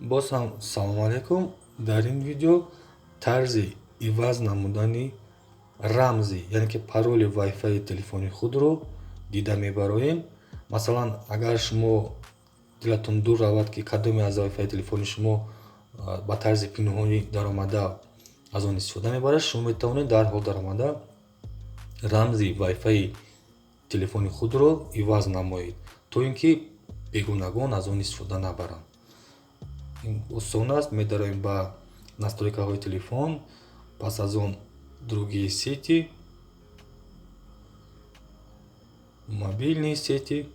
Боз ҳам салом алейкум. Дар ин видео тарзи иваз намудани рамзи, яъне ки пароли Wi-Fi телефони худро дида мебароем. Масалан, агар шумо дилатон дур равад, ки кадоме аз Wi-Fi телефони шумо ба тарзи пинҳонӣ даромада аз он истифода мебарад, шумо метавонед дарҳол даромада рамзи Wi-Fi телефони худро иваз намоед, то ин ки бегонагон аз он истифода набаранд. Ин осон аст. Медароем ба настройкаҳои телефон, пас аз он другие сети, мобильные сети,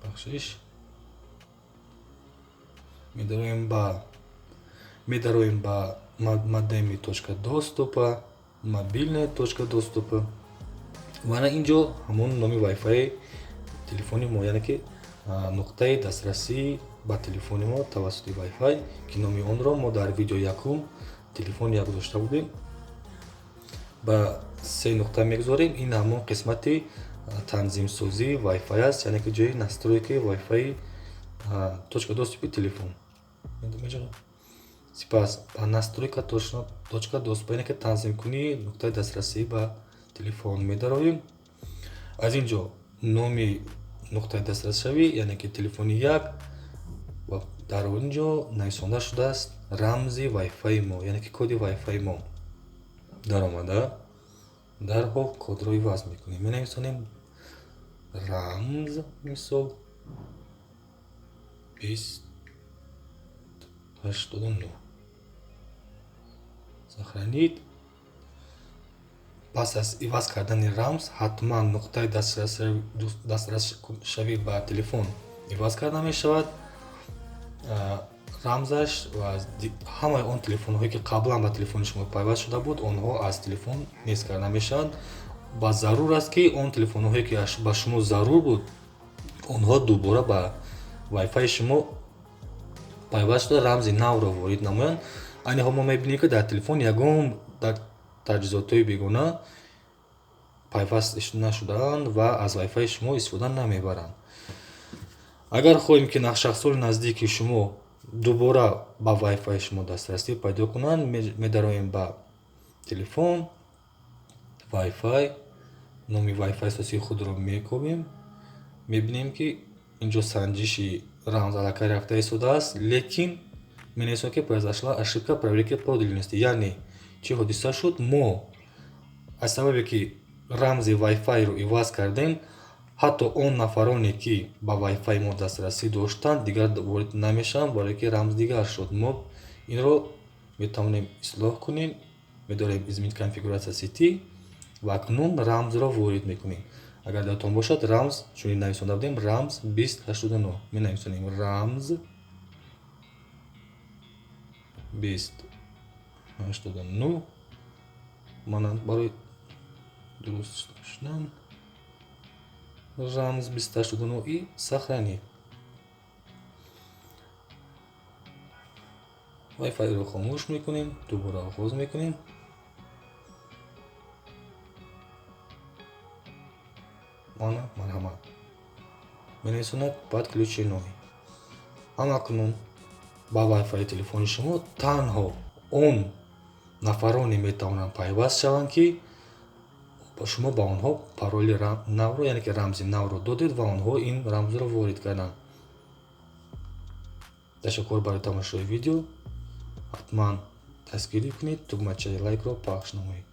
бахшиш, медароем ба модеми точка доступа, мобильная точка доступа, ва ана инҷо ҳамон номи Wi-Fi телефони мо, яъне ки нуқтаи дастрасӣ ба телефони мо тавассути Wi-Fi, ки номи онро мо дар видео якум телефони як гузошта будем, ба се нуқта мегузорем. Ин ҳамон қисмати танзимсозии Wi-Fi аст, яъне ки ҷои настройкаи Wi-Fi точка доступи телефон. Сипас ба настройка точка доступа, яъне ки танзимкунии нуқтаи дастрасӣ ба телефон медароем. Аз ин ҷо номи нуқтаи дастрасшавӣ, яъне ки телефони як, ва дар он ҷо нависонда шудааст рамзи Wi-Fi мо, яъне ки коди Wi-Fi мо. Даромада дарҳол кодро иваз мекунем. Менависонем рамз, мисол 2089. Сохранить. Пас аз иваз кардани рамз ҳатман нуқтаи дастрасшавӣ ба телефон иваз карда мешавад. Рамзаш ва ҳамаи он телефонҳое, ки қаблан ба телефони шумо пайваст шуда буд, онҳо аз телефон нест карда мешаванд ва зарур аст, ки он телефонҳое, ки ба шумо зарур буд, онҳо дубора ба Wi-Fi шумо пайваст шуда рамзи навро ворид намоянд. Айни ҳол мо мебинем, ки дар телефон ягон дар таҷҳизотҳои бегона пайваст нашудаанд ва аз Wi-Fi шумо истифода намебаранд. Агар хоҳем, ки шахсони наздики шумо дубора ба Wi-Fi шумо дастрасӣ пайдо кунанд, медароем ба телефон, Wi-Fi, номи Wi-Fi асосии худро мекобем, мебинем, ки инҷо санҷиши рамз аллакай рафта истодааст, лекин менависем, ки произошла ошибка проверки подлинности. Яъне чӣ ҳодиса шуд? Мо аз сабабе ки рамзи Wi-Fi-ро иваз кардем, ҳатто он нафароне, ки ба Wi-Fi мо дастрасӣ доштанд, дигар ворид намешаванд, барое ки рамз дигар шуд. Мо инро метавонем ислоҳ кунем. Медорем изменить конфигурация сети ва акнун рамзро ворид мекунем. Агар ёдтон бошад, рамз чунин нависонда будем: рамз 2089. Менависонем рамз 2089. Мана, барои дуруст шудан, рамз 2089 и сохранить. Wi-Fi-ро хомӯш мекунем, дубора оғоз мекунем. Мана, марҳамат, менависонад подключено. Ҳамакнун ба Wi-Fi телефони шумо танҳо он нафароне метавонанд пайваст шаванд, ки шумо ба онҳо пароли навро, яъне ки рамзи навро додед ва онҳо ин рамзро ворид карданд. Ташаккур барои тамошои видео. Ҳатман дастгирӣ кунед, тугмачаи лайкро пахш намоед.